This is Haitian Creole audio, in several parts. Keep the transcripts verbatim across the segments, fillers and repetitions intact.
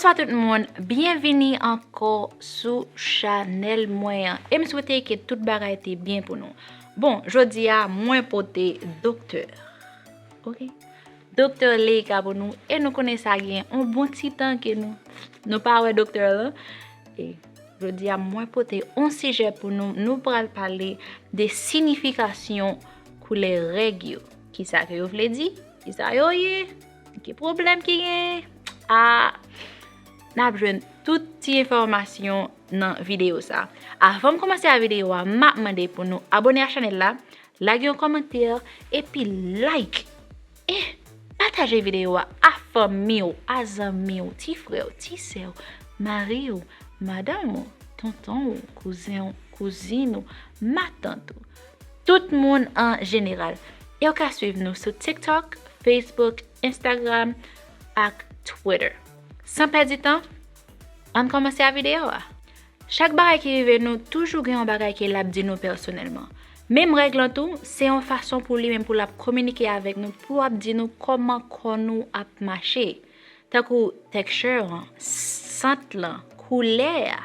Bonjou tout moun, byenvini ankò sou chanèl mwen an. E m swete ke tout bagay te byen pou nou. Bon, jodi a, mwen pote doktè. Ok? Doktè Leika pou nou. E nou konnen sa gen yon bon ti tan ke nou, nou pa wè doktè lan. E jodi a, mwen pote yon sijè pou nou. Nou pral pale de siyifikasyon koulè règ yo. Kisa ke yo vle di? Kisa yo ye? Ki pwoblèm ki gen? A, n ap jwenn tout ti enfòmasyon nan videyo sa. Avan m kòmanse a videyo a, m ap mande pou nou abòne a chanèl la, lage yon kòmantè, epi like. E pataje videyo a a fanmi w, a zanmi w, ti frè w, ti sè w, mari w, madanm ou, tonton ou, kouzen w, kouzin ou, matant ou. Tout moun an jeneral. E w ka swiv nou sou TikTok, Facebook, Instagram ak Twitter. San pèdi tan, ann kòmanse a videyo a. Chak bagay ki rive nou, toujou gen yon bagay ke l ap di nou pèsonèlman. Menm règ lan tou, se yon fason pou li menm pou l ap kominike avèk nou, pou ap di nou kòman kò nou ap mache. Tankou texture an, sant lan, koulè a,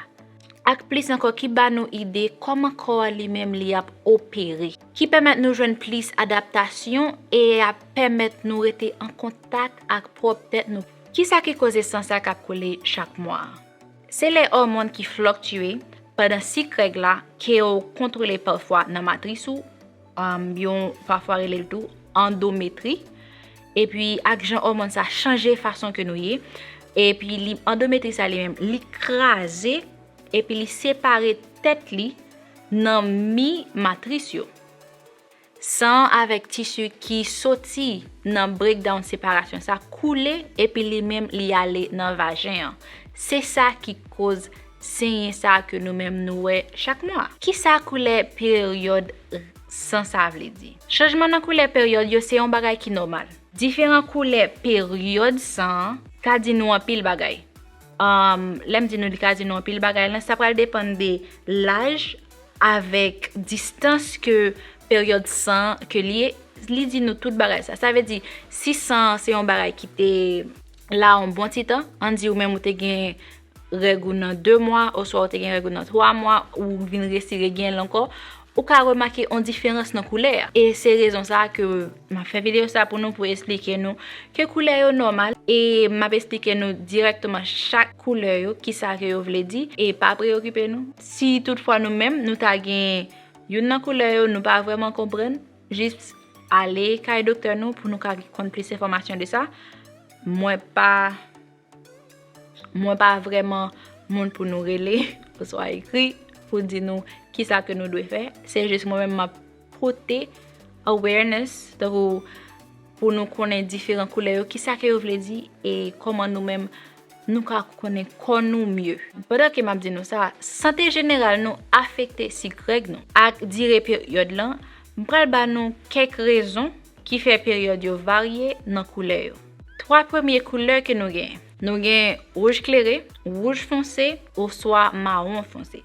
ak plis ankò ki ba nou ide kòman kò a li menm li ap opere, ki pèmèt nou jwenn plis adaptasyon e ap pèmèt nou rete an kontak ak pwòp tèt nou. Kisa ki koze san sa k ap koule chak mwa a? Se lè òmòn ki flòktye pandan sik règ la ke w kontwole pafwa nan matris ou, um, yo pafwa rele l tou andometri. Epi ak jan òmòn sa chanje fason ke nou ye, epi li, andometri sa li menm, li kraze, epi li separe tèt li nan mi matris yo. San avèk tisi ki soti nan breakdown separasyon sa koule, epi li menm li ale nan vajen an. Se sa ki koz senyen sa ke nou menm nou wè chak mwa. Kisa koulè peryòd san sa vle di? Chanjman nan koulè peryòd yo se yon bagay ki nòmal. Diferan koulè peryòd san an ka di nou anpil bagay. Um, lè m di nou li ka di nou anpil bagay lan, sa pral depann de laj avèk distans ke peryòd san ke li ye, li di nou tout bagay sa. Sa vle di, si san an se yon bagay ki te la yon bon ti tan, ann di ou menm ou te gen règ ou nan de mwa, oswa ou te gen règ ou nan twa mwa, ou vin resi regyen l ankò, ou ka remake yon diferans nan koulè a. E se rezon sa a ke m ap fè videyo sa pou nou, pou esplike nou ke koulè yo nòmal. E m ap esplike nou dirèkteman chak koulè yo, kisa ke yo vle di. E pa preyokipe nou. Si toutfwa nou menm, nou ta gen youn nan koulè yo, nou pa vrèman konprann, jis ale kay doktè nou pou nou ka konn plis enfòmasyon de sa. Mwen pa Mwen pa vrèman moun pou nou rele oswa ekri pou di nou kisa ke nou dwe fè. Se jis mwen menm m ap pote awareness, tankou pou nou konnen diferan koulè yo, kisa ke yo vle di, e kòman nou menm nou ka konnen kò nou mye. Pandan ke m ap di nou sa, sante jeneral nou afekte sik règ nou ak dire peryòd lan. M pral ba nou kèk rezon ki fè peryòd yo varye nan koulè yo. Twa premye koulè ke nou genyen. Nou gen wouj klere, wouj fonse, oswa mawon fonse.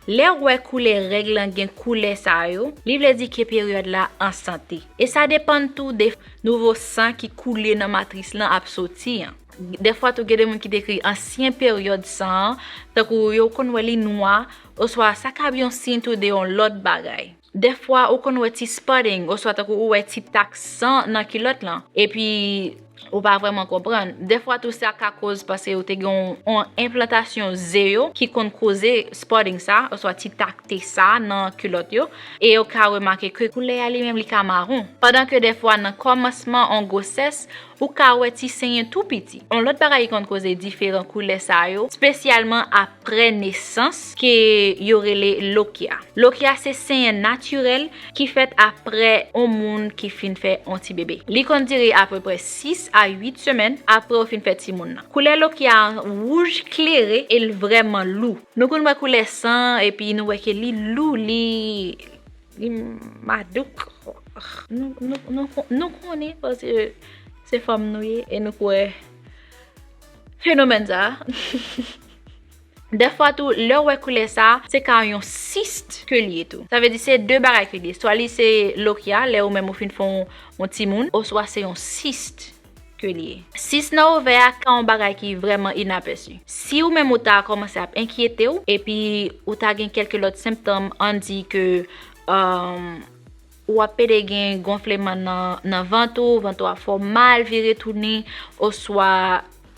Lè w wè koulè règ lan gen koulè sa yo, li vle di ke peryòd la an sante. E sa depann tou de nouvo san ki koule nan matris lan ap soti an. Dèfwa tou gen de moun ki dekri ansyen peryòd san an, tankou yo konn wè li nwa, oswa sa ka yon siy tou de yon lòt bagay. Dèfwa ou konn wè ti spotting, oswa tankou ou wè ti tak san nan kilòt lan, epi ou pa vrèman konprann. Dèfwa tou sa ka koz paske ou te gen yon, yon enplantasyon ze yo ki konn koze spotting sa, oswa ti tak te sa nan kilòt yo, e yo ka remake ke koulè a li menm li ka mawon. Pandan ke dèfwa nan kòmansman yon gwosès, ou ka wè ti senyen tou piti. Yon lòt bagay ki konn koze diferan koulè sa yo, espesyalman apre nesans, ke yo rele lokya. Lokya se senyen natirèl ki fèt apre yon moun ki fin fè yon ti bebe. Li konn dire apeprè sis a uit semèn apre w fin fè timoun nan. Koulè lokya an wouj klere e l vrèman lou. Nou konn wè koulè san epi nou wè ke li lou, li, li madouk. Nou, nou, nou, nou konnen paske se fanm nou ye e nou kwè fenomèn sa. Dèfwa tou, lè w wè koulè sa, se ka yon sist ke li ye tou. Sa vle di se de bagay ke li ye. Swa li se lokya, lè ou menm ou fin fè yon, yon timoun, oswa se yon sist. ke li ye. Sis nan ovè a ka yon bagay ki vrèman inapèsi. Si ou menm ou ta kòmanse ap enkyete w, epi ou ta gen kèlke lòt senptòm, ann di ke um, w ap pede gen gonfleman nan, nan vant ou, vant ou ap fè w mal vire tounen, oswa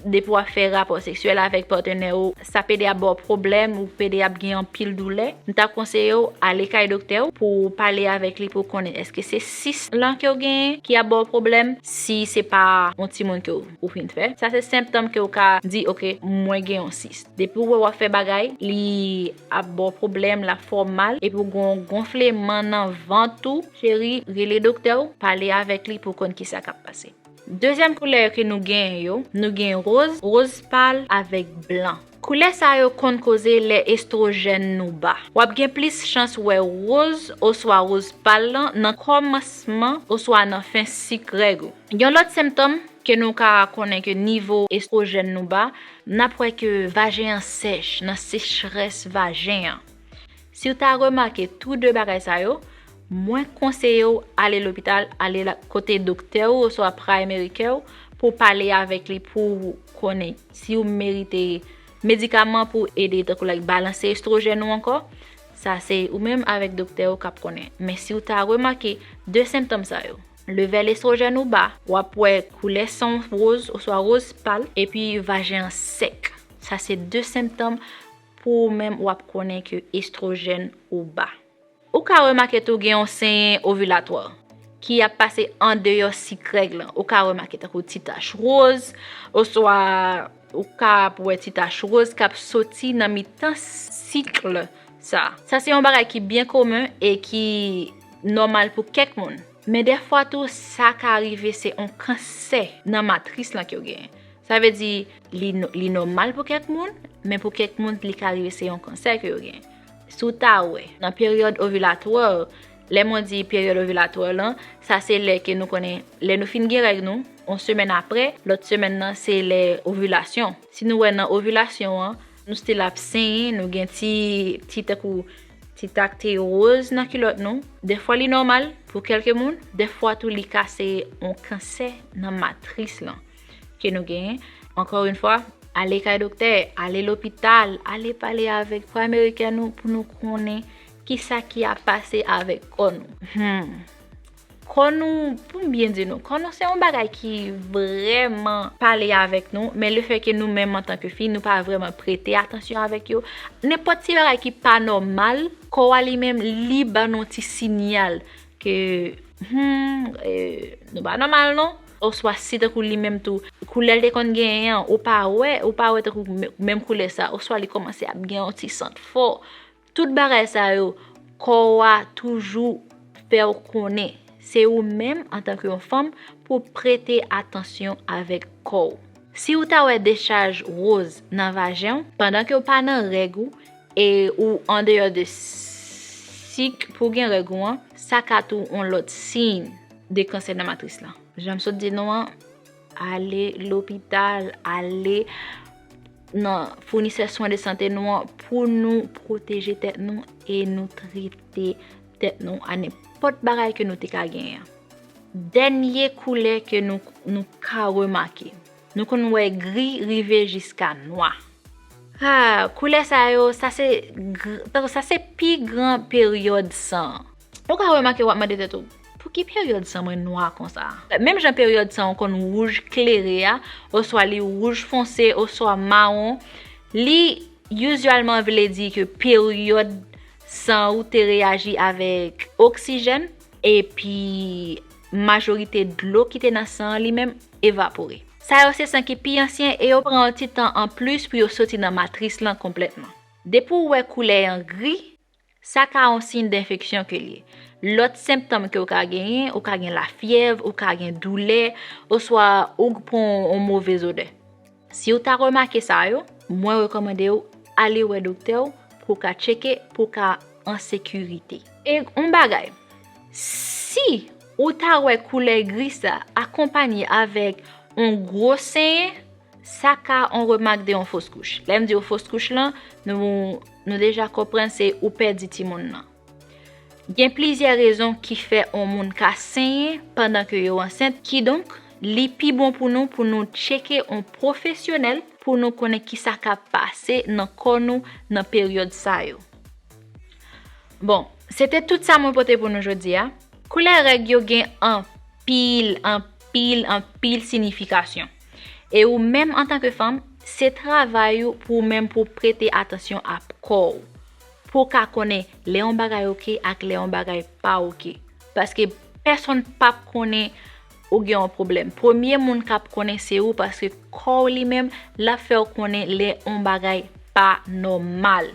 depi w ap fè rapò seksyèl avèk patnè w, sa pede ap ba w pwoblèm, ou pede ap gen anpil doulè, m ta konseye w ale kay doktè w pou w pale avèk li pou w konnen èske se sis lan ke w genyen ki ap ba w pwoblèm. Si se pa yon timoun ke w, ou fin fè, sa se senptòm ke w ka di, "Oke, mwen gen yon sis." Depi w wè w ap fè bagay, li ap ba w pwoblèm, l ap fè w mal, epi w gen yon gonfleman nan vant ou, cheri, rele doktè w, pale avèk li pou w konn kisa k ap pase. Dezyèm koulè yo ke nou genyen yo, nou gen woz, woz pal avèk blan. Koulè sa yo konn koze lè estwojèn nou ba. W ap gen plis chans wè woz oswa woz pal lan nan kòmansman oswa nan fen sik règ ou. Yon lòt senptòm ke nou ka konnen ke nivo estwojèn nou ba, n ap wè ke vajen an sèch, nan sechrès vajen an. Si w ta remake tou de bagay sa yo, mwen konseye w ale lopital, ale la, kote doktè w oswa primary care w pou w pale avèk li pou w konnen si w merite medikaman pou ede tankou like balanse estwojèn ou ankò. Sa se ou menm avèk doktè w k ap konnen. Men si w ta remake de senptòm sa yo, levèl estwojèn ou ba, w ap wè koulè san w woz oswa woz pal, epi vajen an sèk. Sa se de senptòm pou ou menm w ap konnen ke estwojèn ou ba. Ou ka remake tou gen yon senyen ovilatwa ki ap pase andeyò sik règ lan. Ou ka remake tankou ti tach woz, oswa ou ka ap wè ti tach woz k ap soti nan mitan sikl sa. Sa se yon bagay ki byen komen e ki nòmal pou kèk moun. Men dèfwa tou, sa ka rive se yon kansè nan matris lan ke w genyen. Sa vle di, li, li nòmal pou kèk moun, men pou kèk moun, li ka rive se yon kansè ke yo genyen. Si w ta wè, nan peryòd ovilatwa, lè mwen di peryòd ovilatwa lan, sa se lè ke nou konnen, lè nou fin gen règ nou, yon semèn apre, lòt semèn nan, se lè ovilasyon. Si nou wè nan ovilasyon an, nou still ap senyen, nou gen ti, ti tankou, ti takte woz nan kilòt nou. Dèfwa li nòmal pou kèlke moun, dèfwa tou li ka se yon kansè nan matris lan ke nou genyen. Ankò yon fwa, ale kay doktè, ale lopital, ale pale avèk primary care nou pou nou konnen kisa ki ap pase avèk kò nou. Hmm. Kò nou, pou m byen di nou, kò nou se yon bagay ki vrèman pale avèk nou, men lefètke nou menm antanke fi, nou pa vrèman prete atansyon avèk yo. Nenpòt ti bagay ki pa nòmal, kò a li menm, li ban nou ti sinyal ke, hmm, e, nou pa nòmal non. Oswa si tankou li menm tou, koulè l te konn genyen an, ou pa wè, ou pa wè tankou me-, menm koulè sa, oswa li kòmanse ap gen yon ti sant fò. Tout bagay sa yo, kò a toujou fè w konnen. Se ou menm, antanke yon fanm, pou w prete atansyon avèk kò w. Si w ta wè dechaj woz nan vajen w, pandan ke w pa nan règ ou, e ou andeyò de sik pou w gen règ ou an, sa ka tou yon lòt siy de kansè nan matris lan. Jan m sot di nou an, ale lopital, ale nan founisè swen de sante nou an pou nou pwoteje tèt nou e nou trete tèt nou a nenpòt bagay ke nou te ka genyen. Dènye koulè ke nou, nou ka remake. Nou konn wè gri rive jiska nwa. Ah, koulè sa yo, sa se gr-, tankou sa se pi gran peryòd san. Ou ka remake w ap mande tèt ou, "Pou ki peryòd san mwen nwa konsa?" Menm jan peryòd san ou konn wouj klere a, oswa li wouj fonse, oswa mawon, li usualman vle di ke peryòd san ou te reyaji avèk oksijèn, epi majorite dlo ki te nan san an li menm evapore. Sa yo se san ki pi ansyen e yo pran yon ti tan anplis pou yo soti nan matris lan konplètman. Depi w wè koulè an gri, sa ka yon siy d enfeksyon ke l ye. Lòt senptòm ke w ka genyen, ou ka gen lafyèv, ou ka gen doulè, oswa ou pran yon move zodè. Si w ta remake sa yo, mwen rekòmande w ale wè doktè w pou w ka tcheke, pou w ka an sekirite. E yon bagay, si ou ta wè koulè gri sa akonpanye avèk yon gwo senyen, sa ka yon remak de yon fos kouch. Lè m di yon fos kouch lan, nou, nou deja konprann se ou pèdi timoun nan. Gen plizyè rezon ki fè yon moun ka senyen pandan ke yo ansent. Kidonk, li pi bon pou nou pou nou tcheke yon pwofesyonèl pou nou konnen kisa k ap pase nan kò nou nan peryòd sa yo. Bon, se te tout sa mwen pote pou nou jodi a. Koulè règ yo gen anpil, anpil, anpil siyifikasyon. E ou menm antanke fanm, se travay ou pou ou menm pou w prete atansyon a kò w. Pou w ka konnen lè yon bagay oke ak lè yon bagay pa oke. Paske pèsonn p ap konnen ou gen yon pwoblèm. Premye moun k ap konnen se ou, paske kò w li menm, l ap fè w konnen lè yon bagay pa nòmal.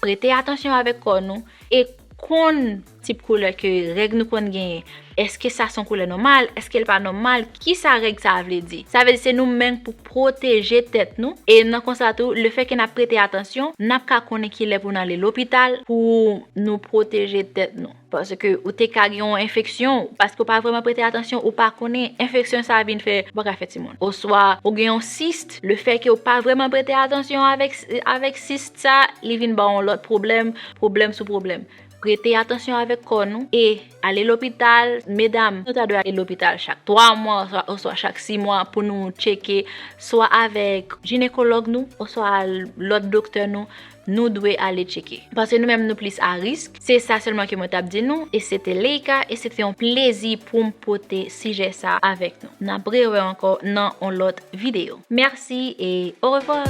Prete atansyon avèk kò nou e konn tip koulè ke règ nou konn genyen. Èske sa se yon koulè nòmal? Èske l pa nòmal? Kisa règ sa a vle di? Sa vle di se nou menm pou pwoteje tèt nou. E nan konsa tou, lefètke n ap prete atansyon, n ap ka konnen kilè pou n ale lopital pou nou pwoteje tèt nou. Paske ou te ka gen yon enfeksyon, paske ou pa vrèman prete atansyon, ou pa konnen enfeksyon sa a vin fè ou pa ka fè timoun. Oswa ou gen yon sist, lefètke ou pa vrèman prete atansyon avèk, avèk sist sa, li vin ba w yon lòt pwoblèm, pwoblèm sou pwoblèm. Prete atansyon avèk kò nou e ale lopital. Medam, nou ta dwe ale lopital chak twa mwa oswa, oswa chak sis mwa pou nou tcheke swa avèk jinekològ nou oswa lòt doktè nou, nou dwe ale tcheke. Paske nou menm nou plis a risk. Se sa sèlman ke mwen t ap di nou. E se te Leika e se te yon plezi pou m pote sijè sa avèk nou. N ap rewè ankò nan yon lòt videyo. Mèsi e orevwa!